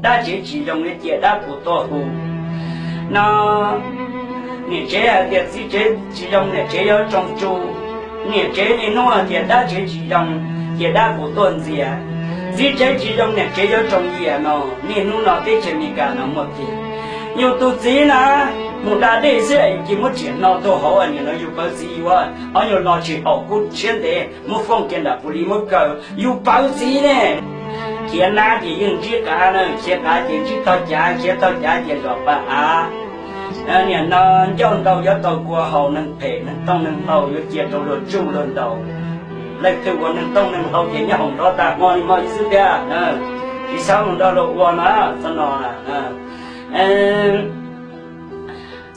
Dab tsev tsis zoo li, cia dab puas tuaj hu no. Niam tsev hais tias txiv tsev tsis zoo, niam tsev yuav tsoo tsu. Niam tsev niaj hnub hais tias dab tsev tsis zoo, cia dab puas tuaj ntxias. Txiv tsev tsis zoo, niam tsev yuav tsoo yias no. Niaj hnub no teb chaws Amelikas no muaj tiag. Yus tus txiv na, mus da dej xwb yus cia muab riam hno tuaj hauv, nim no yus pawv txiv yuav ob nyuag lo tsis haum kub tshiab ntev, muab foob kiag nram puv li muab kaw, yus pawv txiv ne. Khiav nab ces yeej ntsib qav na, khiav qav ces ntsib tog cav, khiav tog cav ces zom pa av. Nim no ncauj ntau yuav tau kua haus, neeg phem neeg tooj neeg hlau yuav cia rau luag tsuj luag ntaus. Leej twg ua neeg tooj neeg hlau ces nyob hoom nrov tag hmo li hmo ib xwb tiag. Tsis xav mus nrog luag ua na, txog no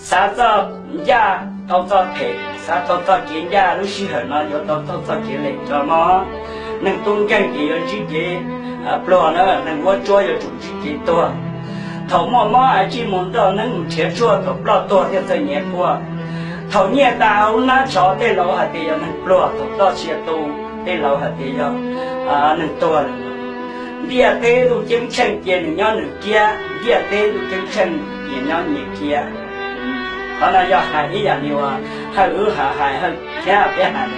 xav txoj ncaj tau txoj phem, xav tau txoj kev ncaj, lub sij hawm no yuav tau tau txoj kev lem tso mog. Neeg tub nkeeg ces yuav ntsib kev pluag na, neeg vuab tsuab yuav tsum ntsib kev tuag. Thaum muaj mob es tsij mus nroj neeb mus nrhiav tshuaj, thaum ploj tuag thiaj txawj nyiav quaj. Thaum nyiaj tas hauv hnab tsho, tej laus hais tias yog neeg pluag, thaum ploj sia tu, tej laus hais tias yog neeg tuag lawm. Ntiaj teb ntuj ceeb tsheej cia nws nyob nws kiab, ntiaj teb ntuj ceeb tsheej cia nyob nyias kiab. Qhov no yog hais ib yam li uas Hawj wb hais, Hawj thiab peb hais,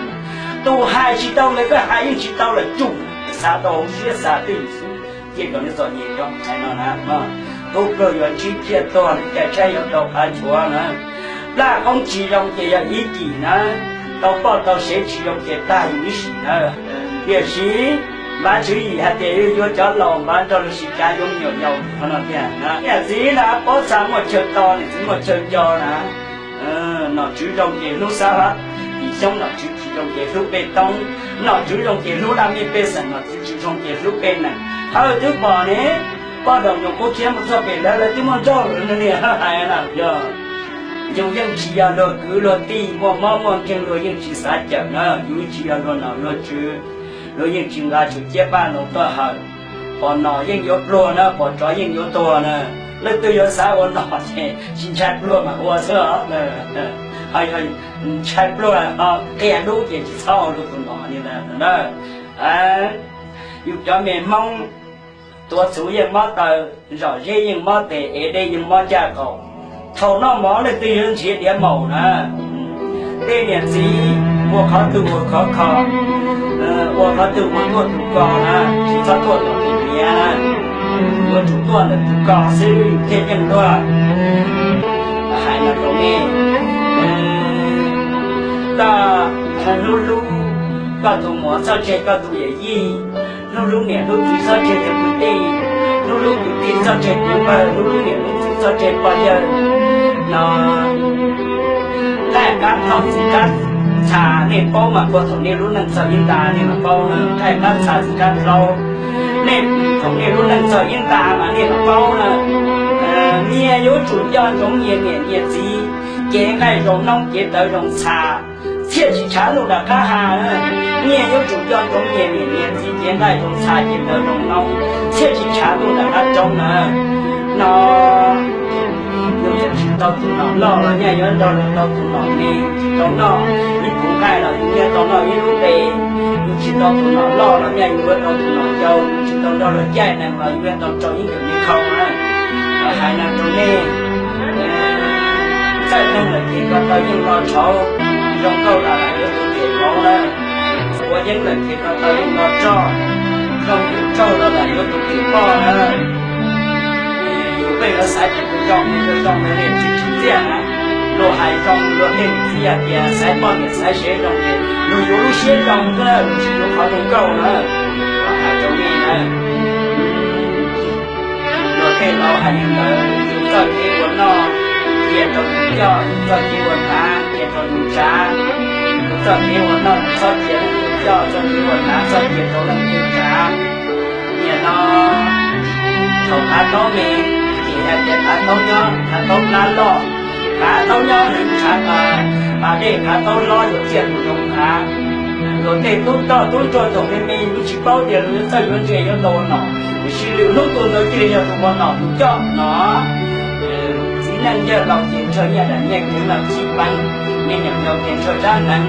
tus hais tsis tau lawm, koj hais yeej tsis tau lawm, tsum xav tau hauv siab xav twj ywm xwb, cia kom nws txom nyem rau hais no na. Tub pluag yuav ntsib thiaj tuag, cai tshaib yuav tau qhav chuav na. Plaj qoob tsis zoo ces yog ib cim na, tau poj tau sev tsis zoo ces tag yus ib sim na. Tiam sis Vajtswv yim hais tias yuav cov laus npav nrog luag sib cav yuav me nyuam yaus qhov no tiag na. Niam txiv na pob txha muaj chaw to, niam txiv muaj chaw nco na. Nom tswv zoo ces hlub xab lab, tim xyoob nom tswv tsis zoo ces hlub pej toob, nom tswv zoo ces hlub laj mej pej xeem, nom tswv tsis zoo ces hlub pej nees. Hawj twb pom ne, poj daum nyuam qub khiav mus txog pem lawv, lawv twb muaj nraug lawm no niam hawj hais na. Yog yus yeej tsis yog luag kwv luag tij, muaj mob muaj nkeeg luag yeej tsis xav cawm na, yus tsis yog luag nom luag tswv, luag yeej tsis nqa tsum ciab paj noo tuaj hawm. Pom nom yeej yuav pluag na, pom tsov yeej yuav tuag na. Leej twg yuav xav ua nom ces tsis ntshai pluag mas ua xwb os. Ho yog ntshai pluag ho qia dub ces tsis txhob ua luag tus nom li ntawd na. Yus cov me Hmoob tuav txhuv yeej mob taw, zom zeb yeej mob tes, ev dej yeej mob caj qaum. Thaum noj mov leej twg yuav nrhiav diav maum na? Tej niam txiv ua qhov twg ua khov kho, ua qhov twg ua tuaj tus ko na, tsis txhob tuaj ntawm tus niam na, yuav tsum tuaj ntawm tus ko xwb thiaj yeej tuaj. Hais no rau nej, koj hlub hlub koj tus muam txhob tseg koj tus yawm yij, hlub hlub niam hlub txiv txhob tseg cov kwv tij, hlub hlub kwv tij txhob tseg kwv npawg, hlub hlub niam hlub txiv txhob tseg pog yawg no. Nqaij qab plho txiv qab txha, nej paub mas, puag thaum nej lub neej txog ib nta nej mam paub na, nqaij qab txha txiv qab plho. Nej thaum nej lub neej txog ib nta mas nej mam paub na. Nyias yuav tsum nco ntsoov nyias niam nyias txiv, cev nqaij zoo noob cev tawv zoo txha, thiaj tsis tshav ntuj nram qab ha. Nyias yuav tsum nco ntsoov nyias niam nyias txiv, cev nqaij zoo txha cev tawv zoo noob, thiaj tsis tshav ntuj nram qab roob na. No yus tsis tau tus nom loj los nyaj yuav nrog luag tau tus nom me, tsis tau noj ib puv nqaij los yus nyaj tau noj ib lub npe. Yus tsis tau tus nom loj los nyaj yuav tau tus nom yau, yus tsis tau nrog luag caij nees los yus nyaj tau rau ib ntus me khau na. Hais no rau nej, txawj neeg lawm ces ko taw yeej lo tshauv, zoo nkauj los yuav tus them vauv na. Ua yeeb lawm ces ko taw yeej lo roj, zoo yus raug los yuav tus them poj na. Yus pheej yuav xaiv tus zoo, tus zoo ntawd niam tsis tsim txiaj na. Luag hais zoo luag tej niam txiv hais tias xaiv poj niam xaiv sev zoo ces luag yuav lub siab zoo xwb na, luag tsis yuav qhov zoo nkauj na. Hais rau nej na, luag tej laus hais li ntawd, yus txoj kev ua noj cia rau yus coj, yus txoj kev ua hnav cia rau yus tsav. Yus txoj kev ua noj yus txhob cia rau yus coj, txoj kev ua hnav txhob cia rau leej twg tsav. Nim no thaum qav taub me, ces hais tias qav taub nyob, qav taub qab loj, qav taub nyob nws ntshav, qav dej qav taub hlob yuav txiaj tus zoo ntshav. Luag tej tub roj tub ntsuag thaum me me yus tsis paub tias luag yuav txawj yuav ntse yuav tau ua nom, tiam sis lwm hnub tus ntawd cia li yog tus ua nom tus coj no. Txiv neej yawg laus ces ntshaw nyiaj daim nyiaj kheev los khib peev, me nyuam yaus ces ntshaw rab hneev,